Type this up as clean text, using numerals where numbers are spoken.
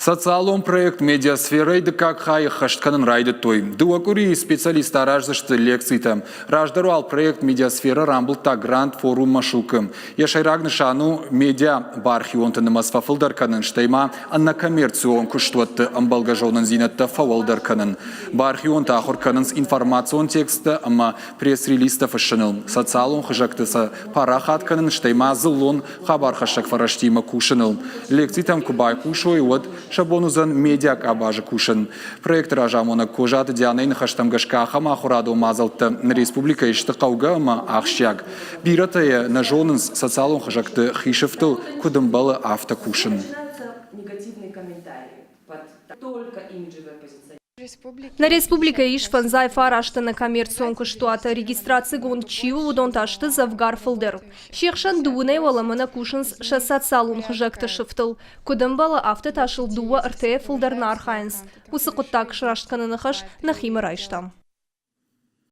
Социалон проект «Медиасферӕ-йы дыккаг хай ӕххӕст кӕнын райдыдтой. Дыууӕ къуырийы специалисттӕ араздзысты лекцитӕ. Раздӕр уал проект «Медиасферӕ» рамбылдта грант-форум Машук-ы. Йӕ сӕйраг нысан у медиа бархионты нымӕц фӕфылдӕр кӕнын, стӕй ма ӕнӕкоммерцион куыстуӕтты ӕмбӕлгӕ зонындзинӕдтӕ фӕуӕлдӕр кӕнын. Бархионтӕ ахуыр кӕнынц информацион тексттӕ ӕмӕ пресс-релизтӕ фыссыныл, социалон хызӕгты сӕ парахат кӕнын, стӕй ма дзыллон хабархӕссӕг фӕрӕзтимӕ кусыныл. Лекцитӕм куы байхъусой, уӕд сӕ бон уыдзӕн медиакъабазы кусын. Проекты разамонӕг Козаты Дианӕйы ныхӕстӕм гӕсгӕ ахӕм ахуырадон мадзӕлттӕ нӕ республикӕйы сты хъӕугӕ ӕмӕ ахсджиаг. Бирӕтӕ йӕ нӕ зонынц, социалон хызӕгты хисыфтыл куыд ӕмбӕлы, афтӕ кусын. Нӕ республикӕйы ис фӕндзай фараст ӕнӕкоммерцион куыстуаты, регистрацигонд чи у, уыдон та сты дзӕвгар фылдӕр. Се хсӕн дыууынӕй уӕлӕмӕ нӕ кусынц сӕ социалон хызӕгты сыфтыл. Куыд ӕмбӕлы, афтӕ та сыл дыууӕ-ӕртӕйӕ фылдӕр нӕ архайынц. Уыцы хъуыддаг сраст кӕныны хӕс нӕхимӕ райстам.